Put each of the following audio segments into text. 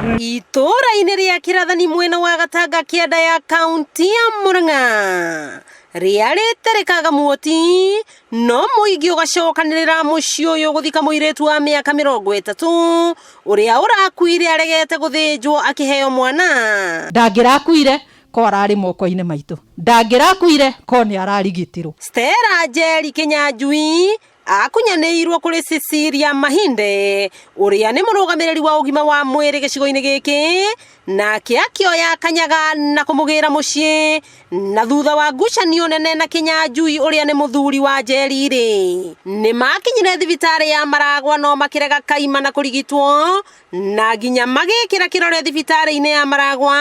Itũũra-inĩ rĩa Kĩrathani mwena wa Gatanga kĩanda ya kaunti ya Murang'a rĩarĩte rĩkaga muoti no mũingĩ ũgacokanĩrĩra mũciĩ ũyũ gũthika mũirĩtu wa mĩaka 30 ũrĩa ũrakuire aregete gũthĩnjwo akĩheo mwana. Ndangĩrakuire ko ararĩ moko-inĩ maitũ, ndangĩrakuire ko nĩ ararigitirwo. Stella Njeri Kĩnyanjui akunyanĩirwo kũrĩ Cecilia Mahinde ũrĩa nĩ mũrũgamĩrĩri wa ũgima wa mwĩrĩ gĩcigo-inĩ gĩkĩ, nake akĩoya kanyaga na kũmũgĩra mũciĩ, na thutha wa ngucanio nene na Kĩnyanjui ũrĩa nĩ mũthuri wa Njeri rĩ, nĩ makinyire thibitarĩ ya Maragwa no makĩrega kaima na kũrigitwo, na nginya magĩkĩra kĩrore thibitarĩ-inĩ ya Maragwa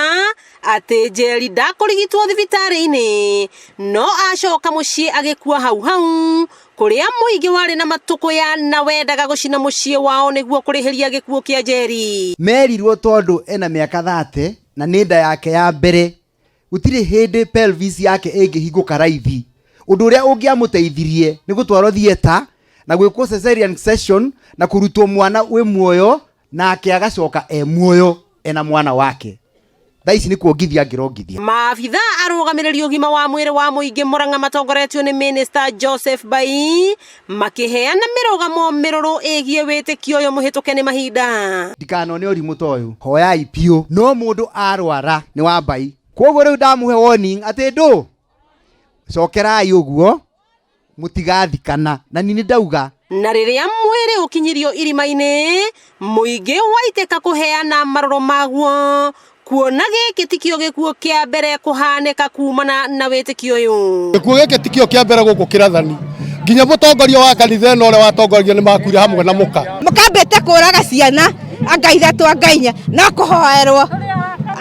atĩ Njeri ndakũrigitwo thibitarĩ-inĩ, no acoka mũciĩ agĩkua hau hau kũrĩa mũingĩ warĩ na matũkũya na wendaga gũcina mũciĩ wao nĩguo kũrĩhĩria gĩkuũ kĩa Njeri. Merirwo tondũ ena mĩaka 30 na nĩ nda yake ya mbere, gũtirĩ hĩndĩ pelvis yake ĩngĩhingũka raithi. Ũndũ ũrĩa ũngĩamũteithirie nĩ gũtwarwo theatre na gwĩkwo cesarean section na kũrutwo mwana wĩ muoyo nake agacoka e muoyo ena mwana wake. Thaa ici nĩ kuongithia angĩrongithia. Maabitha arũgamĩrĩri ũgima wa mwĩrĩ wa mũingĩ Murang'a matongoretio nĩ Minister Joseph Bai makĩheana mĩrũgamo mĩrũrũ ĩgiĩ wĩtĩkio ũyũ mũhĩtũke nĩ mahinda. Ndikanone ũrimũ ta ũyũ. Hoyai piũ. No mũndũ arwara nĩ wa mbai. Kwoguo rĩu ndamũhe warning atĩ ndũ cokerai ũguo mũtigathikana na ni ndauga. Na rĩrĩa mwĩrĩ ũkinyirio irima-inĩ, mũingĩ waitĩka kũheana marũrũ maguo, kuona gĩkĩ tikĩo gĩkuũ kĩa mbere kũhanĩka kumana na wĩtĩkio ũyũ. Gĩkuũ gĩkĩ tikĩo kĩa mbere gũkũ Kĩrathani, nginya mũtongoria wa kanitha ĩno ũrĩa watongoragia nĩ makuire hamwe na mũka. Mũkambĩte kũraga ciana anga ithatũ anga inya, no kũhoerwo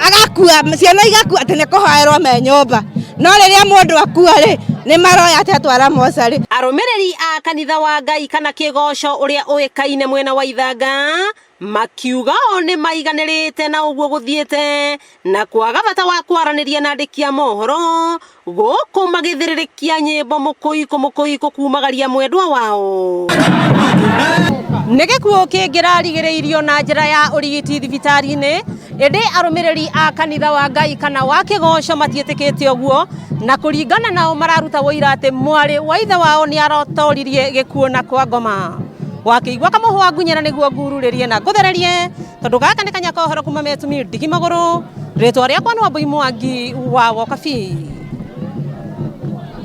agakua, ciana igakua atĩ nĩ kũhoerwo me nyũmba, no rĩrĩa mũndũ akua rĩ, nĩ maroya atĩ atwara mocarĩ. Arũmĩrĩri a kanitha wa Ngai kana kĩgoco ũrĩa ũĩkaine mwena wa Ithanga makiuga o nĩ maiganĩrĩte na ũguo gũthiĩte na kwaga bata wa kwaranĩria na andĩki a mohoro gũkũ magĩthĩrĩrĩkia nyĩmbo mũkũikũ mũkũikũ kumagaria mwendwa wao. Nĩ gĩkuũ kĩngĩrarigĩrĩirio na njĩra ya ũrigiti thibitarĩ-inĩ, ĩndĩ arũmĩrĩri a kanitha wa Ngai kana wa kĩgoco matiĩtĩkĩte ũguo, na kũringana nao mararuta ũira atĩ mwarĩ wa ithe wao nĩ arotoririe gĩkuũ na kwa ngoma. Wakĩigua kamũhwa ngunyĩra nĩguo ngururĩrie na ngũthererie, tondũ gaka nĩ kanya ka ũhoro kuma Metumi ndigi magũrũ. Rĩtwa rĩakwa nĩ Wambui Mwangi wa Wokabi.